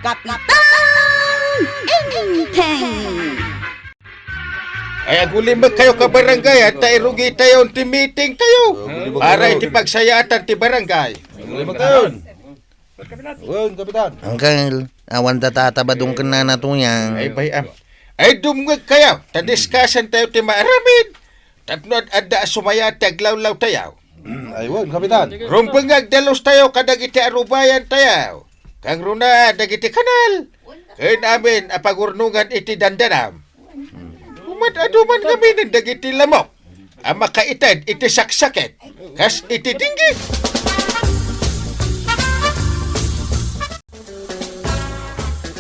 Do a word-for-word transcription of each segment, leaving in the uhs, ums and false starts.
Kapitan Enteng! Ay, agulimek kayo, kabarangay, ta irugi tayo ti meeting tayo. Para iti pagsayaatan ti barangay. Agulimek tayo. Wen, Kapitan. Uncle, awan da Tata Badong ken Nana Tuyang. Ay, bay-am. Ay, dumngeg kayo. Ta discuss-an tayo ti maaramid. Tapno ad-, adda a sumayaat ti aglawlaw tayo. Ay, wen, Kapitan. Rumbeng nga agdalus tayo kadagiti arubayan tayo. Kangruna dagiti kanal. Ken amin a pagurnongan iti dandanam. Umat-adu man ngamin dagiti lamok a makaited iti saksaket, kas iti dinggi.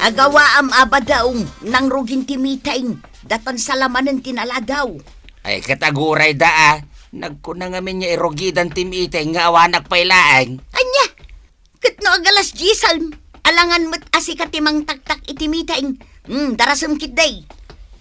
Agawaam a Badong, nangrugin ti meeting, datan salamanen ti naladaw. Ay, ket aguray da, a. Nagkuna ngamin nga irugidan ti meeting nga awanak pay laeng. Ania? Ket no agalas diesen, alangan met a sika ti mangtaktak iti meeting. Hmm, darasem ketdi.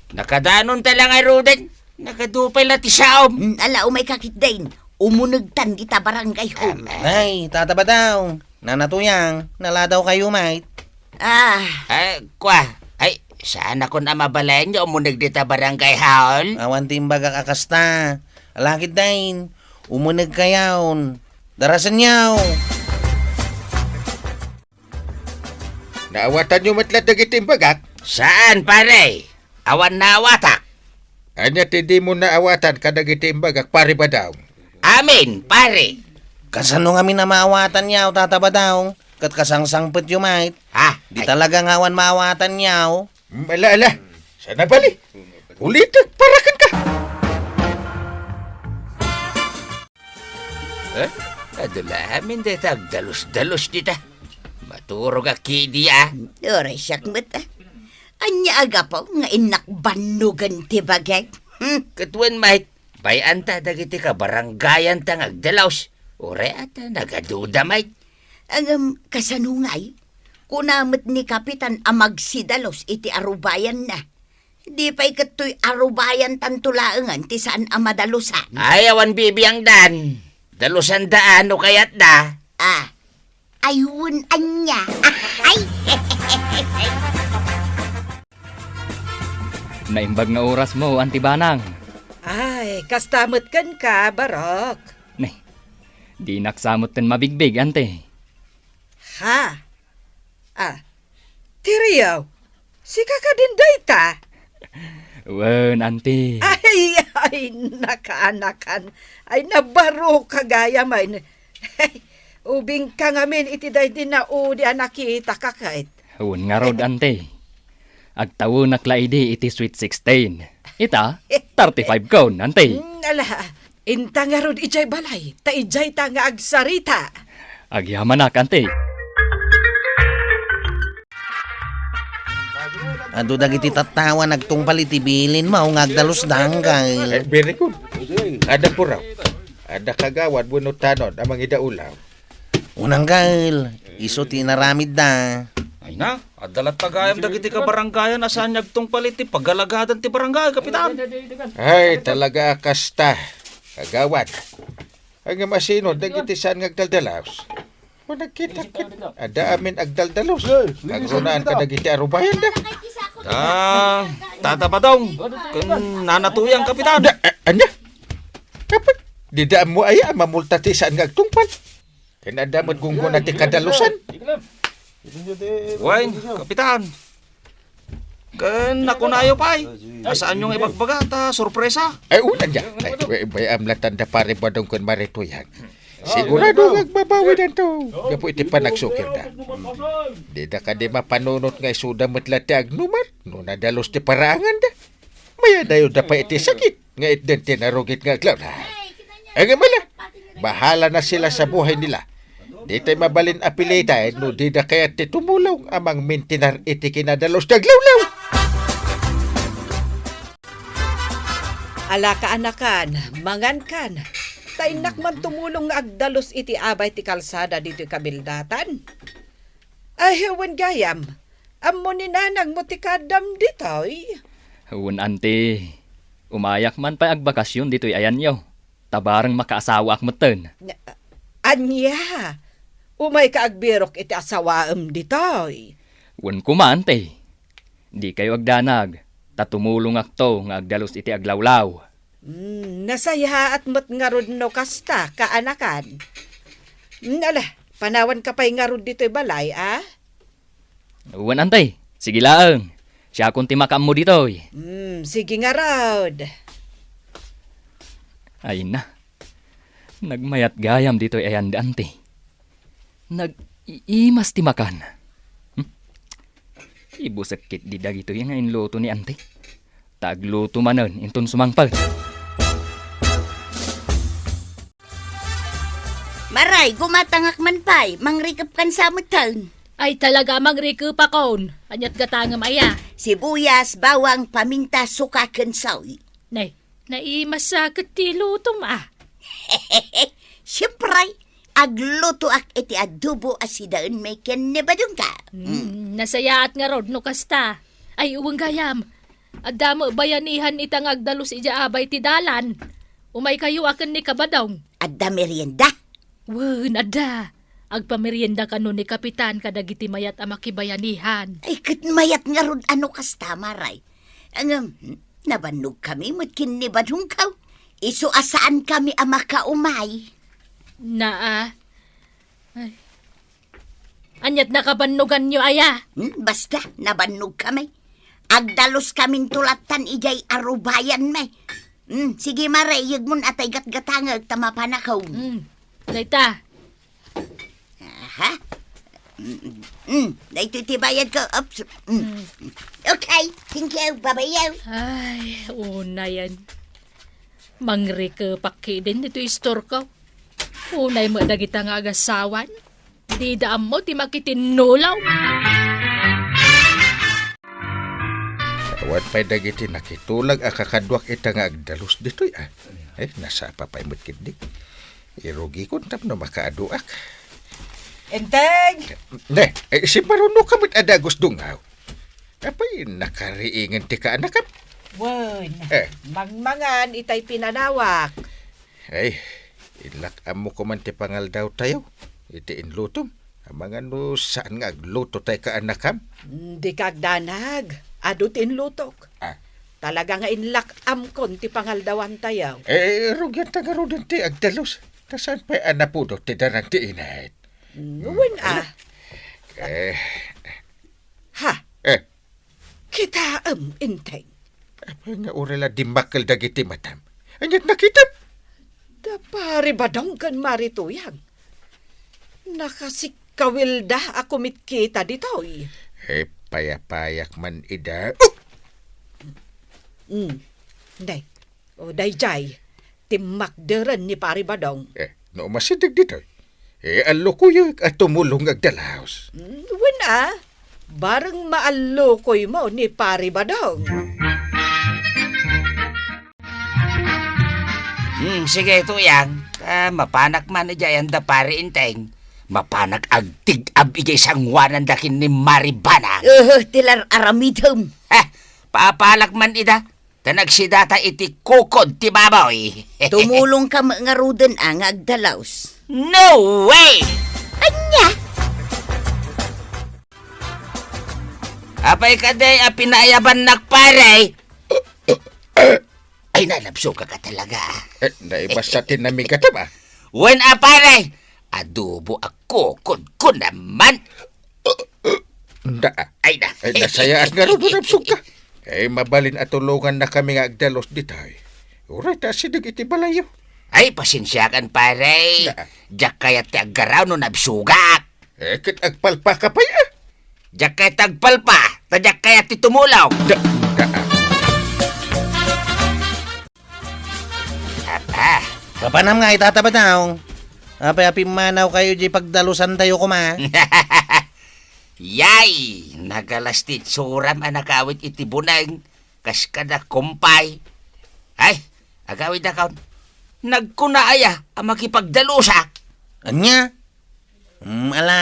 Nakadanon ta la nga iruden. Nakadupay la ti saom. Hmm, ala, umay ka ketdi. Umunegtan dita barangay hall. Amen. Ay, Tata Badong, Nana Tuyang, naladaw kayo, mate. Ah. Ay, kwa. Ay, saanakon a mabalin nga umuneg dita barangay hall? Awan ti imbagak a kasta. Ala ketdi, umuneg kayon. Darasenyo. Naawatanyo met la dagiti imbagak? Saan, pare. Awan naawatak. Ania ti dimo naawatan kadagiti imbagak, Pare Badong? Amin, pare. Kasano ngamin a maawatanyo, Tata Badong? Ket kasangsangpetyo, mate. Ha? Di talaga nga awan maawatanyo. Mm, ala, ala. Sana bali. Ulitek, para kenka. Eh? Adu la amin dayta agdalus-dalus dita. Maturog a kidi, a. Uray siak met, a. Ania a gapu nga innak bannogen ti bagik? Hmm? Ket wen, mate, bay-anta dagiti kabarangayanta nga agdalus. Uray ata nagaduda, mate. Ngem kasano ngay? Kuna met ni Kapitan a magsidalus iti arubayanna. Di pay ket toy arubayantanto laengen ti saan a madalusan. Ay, awan bibiangdan. Dalusanda no kayatda. Ah, ay, wen ania. Ay. Naimbag nga orasmo, Anti Banang. Ay, kasta met kenka, Barok. Ne, dinak sa metten mabigbig, Anti. Ha? Ah, Tiriyaw, sika kadin dayta? Wen, Anti. Ay, ay, nakaanakan. Ay, nabaruka gayam, ay. Ubingka ngamin iti daydi naudi a nakitaka ket. Wen ngarud, Anti. Agtawenak la idi iti Sweet Sixteen. Ita, thirty-five kon, Anti. Mm, ala, inta ngarud idiay balay, ta idiayta nga agsarita. Agyamanak, Anti. Adu dagiti tattawa nagtungpal iti bilinmo nga agdalus, Uncle. Eh, very good. Adda puraw. Adda kagawad wenno tanod a mangida ulaw. Uncle, isu ti inaramidda. Ay na, adda latta gayam dagiti kabarangayan a saan nga agtungpal iti pagalagadan ti barangay, Kapitan. Ay, talaga a kasta, kagawad. Ngem asino dagiti saan nga agdaldalos? O nagkita ket adda amin agdaldalos. Agrunaan kadagiti arubayanda. Da, Tata Badong, ken Nana Tuyang, Kapitan. Da, a-, ania? Kapat, dida ammo aya a mamulta ti saan nga agtungpal? Ken adda met gunggona ti kadalusan. Wen, Kapitan. Ken nakunayo pay, a saanyo nga ibagbaga ta sorpresa. Ay, una dia. Ay, bay-, bay-am latanda, Pare Badong ken Mare Tuyang. Sigurado nga agbabawidanto gapu iti panagsukirda. Dida kadi mapanunot nga isuda met la ti agnumar no nadalus ti paraanganda. Mayadayonda pay iti sakit nga itden ti narugit nga aglawlaw. Ngem ala, bahala na sila sa buhay nila. Ditay mabalin a pilitan no dida kayat ti tumulong a mangmintinar iti kinadalus ti aglawlaw. Ala, kaanakan, mangankan, ta innak man tumulong nga agdalus iti abay ti kalsada ditoy kabildatan. Ay, wen gayam, ammo ni nanangmo ti kaaddam ditoy? Wen, anti. Umayak man pay agbakasyon ditoy ayanyo, ta bareng makaasawaak metten. Ania? Umayka agbirok iti asawaem ditoy? Wen koma, Ante. Dikayo agdanag, ta tumulongakto nga agdalus iti aglawlaw. Hmm, nasayaat met ngarud no kasta, kaanakan. Hmm, ala, panawanka pay ngarud ditoy balay, a? Wen, Ante. Sige laeng. Siakon ti makaammo ditoy. Hmm, sige ngarud. Ay na. Nagmayat gayam ditoy ayanda, Ante. Nag-iimas ti makan. Hmm? Ibusek ketdi dagitoy nga inluto ni Ante. Ta agluto manen inton sumangpet. Maray, gumatangak man pay, mangrikepkan sa metten. Ay, talaga, mangrikepakon. Aniat gatangem aya? Sibuyas, bawang, paminta, suka, ken sawi. Nay, naimasaket ti lutom, a. Siempre, aglutoak iti adobo a sidaenmi ken ni Badongko. Hmm, nasayaat ngarud no kasta. Ay, wen gayam. Adda met bayanihan ita nga agdalus idiay abay ti dalan. Umaykayo a ken ni Kabadong. Adda merienda? Wen, adda. Agpamerienda kano ni Kapitan kadagiti mayat a makibayanihan. Ay, ket mayat ngarud a no kasta, Maray. Ngem, nabannogkami met ken ni Badongko. Isu a saankami a makaumay. Naa. Ay. Aniat nakabannoganyo aya? Hmm, basta, nabannogkami. Agdaluskaminto lattan idiay arubayanmi. Hmm, sige, Maray, yegmon a tay gatgatangek ta mapanakon. Hmm, dayta. Aha. Mm, mm. Daytoy ti bayadko. Oops. Mm. Mm. Okay, thank you. Bye-bye. Ay, unayen. Mangrikepak ketdin ditoy istorko. Unay met dagita nga agasawan. Dida ammo ti makitinnulaw. Awan pay dagiti nakitulag a kakaduak ita nga agdalus ditoy, a. Ay, nasapa pay met ketdi. Irugikon tapno makaaduak. Enteng! Ne, eh, simparuno ka met a dagus dungaw. Apay, nakariingen ti kaanakam? Wen, eh, mangmangan itay pinanawak. Ay, ilak ammo koman ti pangaldaw tayo. Iti inlutom. Amangan no saan nga agluto tay kaanakam? Dika agdanag. Adu ti inlutok. Ah. Talaga nga inlak-amkon ti pangaldawan tayo. Eh, rugian ta ngaruden ti agdalus. Ta saan pay a napudo ti darang ti init? Mm, wen, ah. Eh. Ha? Eh. Kitaem, Enteng. Apay nga uray la dimmakkel dagiti matam? Aniat nakitam? Da Pari Badong ken Mari Tuyang. Nakasikkawilda a kumitkita ditoy. Eh, payapayak man ida. Mm. Day. O, dayjay. Timmakderen ni Pari Badong. Eh, no umasideg ditoy, eh, allukoyek a tumulong nga agdalaus. Mm, wen a, bareng maallukoymo ni Pari Badong. Hmm, sige, Tuyang. Ah, mapanak man idiay anda Pari Enteng. Mapanak agtig-ab idiay sangoananda ken ni Mari Banang. Uhu, ti lar-aramidem. Eh, papalak man ida. Ta nagsidata iti kukod ti baboy. Tumulongka met ngaruden a nga agdalaus. No way! Ania? Apay kadi a pinaayabannak, pare? Ay, nalabsogka talaga. Eh, naibasa ti namigatam, ah. Wen a, pare, adobo a kukod ko naman. Da. Ay, na. Ay, nasayaat ngarud, nabsog ka. Eh, mabalin a tulongannakami nga agdalus ditoy. Uray ta asideg iti balayyo. Ay, pasensiakan, pare. Da. Diak kayat ti aggaraw no nabsogak. Eh, ket agpalpa ka pay, ah. Diak kayat ti agpalpa, ta diak kayat ti tumulong. Da, da. Apa? Kapanam nga, itata Badong. Apay a pimmanaw kayo di pagdalusan tayo kuma? Yay! Nagalas ti itsuram a nakawit iti buneng, kas kada kumpay. Ay, agawid a kaon. Nagkuna aya a makipagdalusa? Ania? Hmm, ala.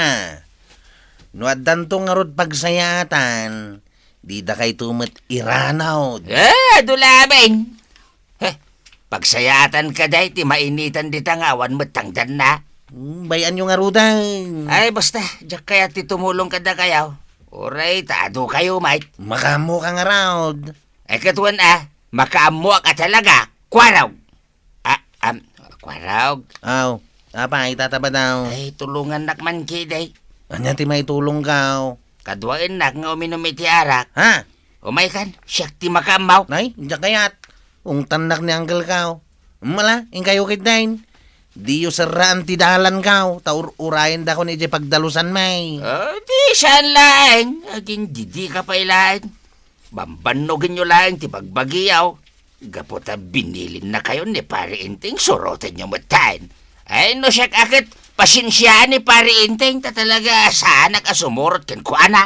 No addanto ngarud pagsayaatan, dida kayto met iranaw. Eh, adu laeng. Heh, pagsayaatan ka day ti mainitan dita nga awan met tangdanna. Hmm, bay-anyo ngaruden. Ay, basta, diak kayat ti tumulong kadakayo. Uray ta adu kayo met. Makaammoka ngarud. Ay, ket wen a, makaammoak a talaga, Kuarog. Ah, am, Kuarog. Aw, apay, Tata Badaw? Ay, tulongannak man ketdi. Ania ti maitulongko? Kaduaennak nga uminum iti arak. Ha? Umaykan, siak ti makaammo. Nay, diak kayat. Ungtannak ni Uncle ko. Mala, inkayo ketdin. Diyo serraan ti dalanko, ta ur-urayendakon idiay pagdalusanmi. Ah, di saan laeng, agingdidika pay laeng. Bambannogenyo laeng ti bagbagiyo. Gapu ta binilinnakayo ni Pari Enteng, surotenyo metten. Ay, no siak a ket, pasensiaan ni Pari Enteng, ta talaga saanak a sumurot kenkuana.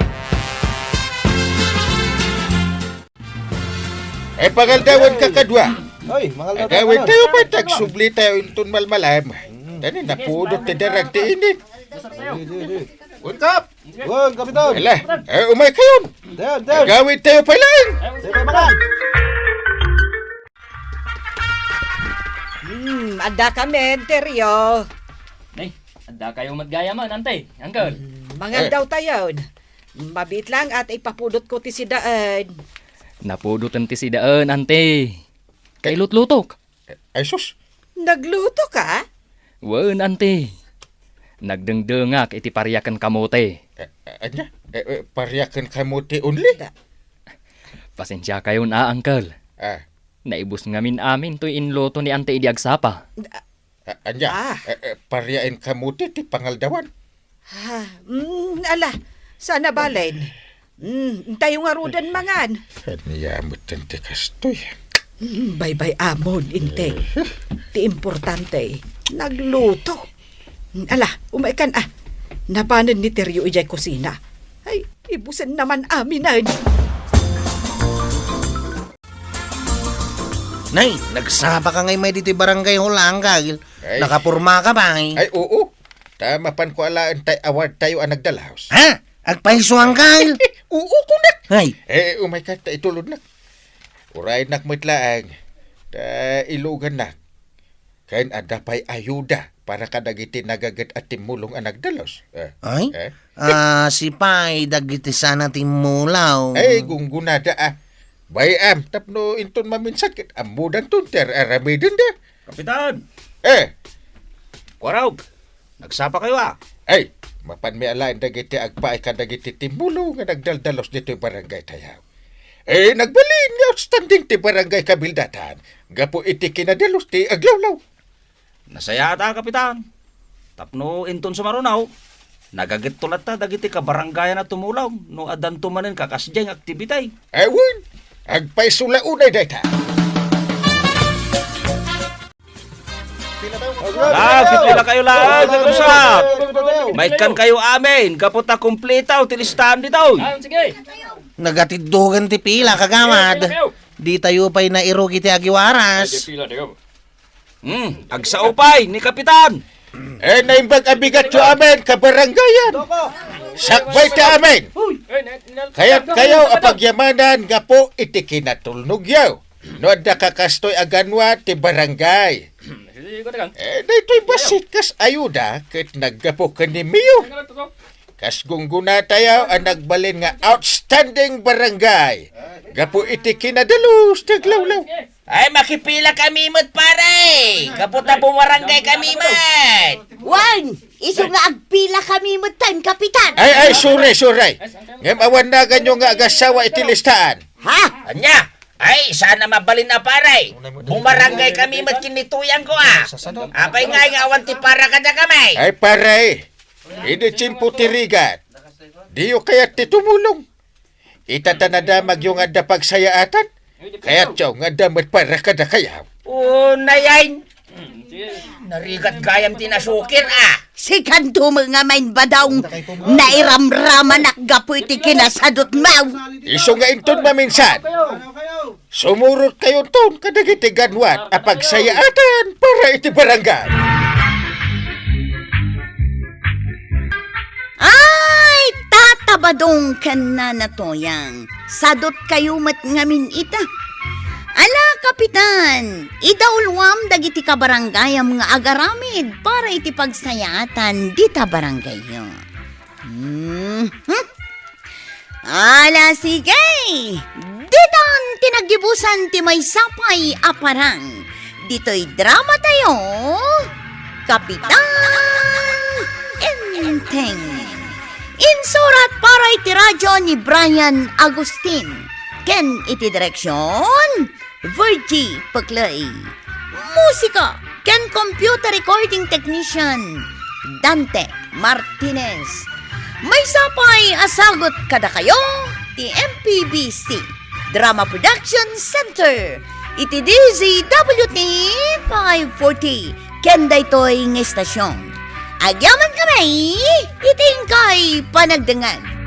Ay, pangaldawan, kakadua. Oy, mangaldaw tayo, agawid tayo pay, agsubli tayo inton malmalem. Mm. Tani, napudot ti darag ti init. Sige, sige, sige. Wen, Kap! Wen, Kapitan! Ala, eh, umay kayon. Dayon, dayon. Agawid tayo pay laeng. Sige, pay, mangan. Hmm, adda kami, Terio. Nay, adda kayo met gayam, Ante, Uncle. Hmm, mangaldaw tayo. Mabiit lang at ipapudot ko ti sidaen. Napudoten ti sidaen, Ante. Kay lutlutok. Ay, sus! Nagluto ka? Wen, Ante. Nagdengdengak iti paria ken kamote. Eh, eh, ania? Eh, eh, paria ken kamote only? Da- Pasensiakayon a, Uncle. Ah. Naibus ngamin amin toy inluto ni Ante idi agsapa. Da- Ah, ania? Ah. Eh, eh, paria ken kamote ti pangaldawan? Ah, mm, ala, saan a balen. Mm, intayo ngaruden mangan. Ania met ti kastoy? Mm, baybay-amon, Inte. Eh. Ti importante, nagluto. Mm, ala, umaykan a. Nabanen ni Terio idiay kusina. Ay, ibusen naman aminen. Nay, nagsapaka ngay met ditoy barangay hall, Uncle. Ay. Nakapormaka pay. Ay, oo. Ta mapanko alaen tay award tayo a nagdalaos. Ha? Agpayso, Uncle? Oo, kunak. Ay. Eh, umayka ta itulodnak. Uraynak met laeng. Ta ilugannak. Ken adda pay ayuda para kadagiti nagaget a timmulong a nagdalaos. Eh, Ay? Eh? Ah, sipay dagiti saan a timmulong. Ay, gunggonada a. Bay-am, tapno inton maminsan ket ammodanton ti ar-aramidenda. Kapitan! Eh! Kuarog! Nagsapakayo a. Ay, mapanmi alaen dagiti agpaay kadagiti timmulong nga nagdaldalos ditoy barangay tayo. Eh, nagbalin nga outstanding ti barangay kabildatan gapu iti kinadalos ti aglawlaw. Nasayaat a, Kapitan. Tapno inton sumaruno, nagagetto latta dagiti kabarangayan a tumulong no addanto manen kakasdiay nga aktibitay. Awan, agpayso la unay dayta. Ah, pipila kayo laeng, kakabsat. Maikkan kayo amin, gapu ta kumplito ti listahan ditoy. Ah, sige. Nagatiddogan ti pila, kagawad. Sige, sige. Ditayo pay nairog iti agiwaras. Ay, di pila, di ka. Hmm, agsao pay ni Kapitan. Eh, naimbag a bigatyo amin, kabarangayan. Sakbay ti amin. Kayat kayo a pagyamanan gapu iti kinatulnogyo. No adda kakastoy a ganwa ti barangay. Eh, daytoy bassit kas ayuda ket naggapu ken ni Mio. Kas gunggona tayo a nagbalin nga outstanding barangay gapu iti kinadalus ti aglawlaw. Ay, makipila kami met, pare! Gapu ta bumarangay kami met! Wen, isu nga agpila kami met ten, Kapitan! Ay, ay, sorry, sorry. Ngem awan naganyo nga agasawa iti listaan. Ha? Ania? Ay, saan a mabalin a, pare. Bumarangay kami met ken ni Tuyang ko, a. Apay ngay nga awan ti para kadakami? Ay, pare, idi tiempo ti rigat, diyo kayat ti tumulong. Ita ta nadamagyo nga adda pagsayaatan, kayatyo nga adda met para kadakayo. O, nayain. Narigat gayam ti nasukir, a. Sikanto met nga maimbadong, nairamramanak gapu iti kinasadutmo. Isu nga inton maminsan, sumurot kayonton kadagiti ganwat a pagsayaatan para iti barangay. Ay, Tata Badong ken Nana Toyang, sadot kayo met ngamin ita. Ala, Kapitan, idauluam dagiti kabarangayam nga agaramid para iti pagsayaatan dita barangayyo. Mhm. Ala, sige! Ditan ti naggibusan ti maysa pay a parang. Ditoy drama tayo, Kapitan Enteng. Insurat para iti radyo ni Brian Agustin. Ken iti direksyon, Virgie Pecley. Musika ken computer recording technician, Dante Martinez. Maysa pay a sagut kadakayo ti M P B C Drama Production Center iti D Z W T five forty ken daytoy nga istasyon. Agyaman kami iti inkay panagdengngeg.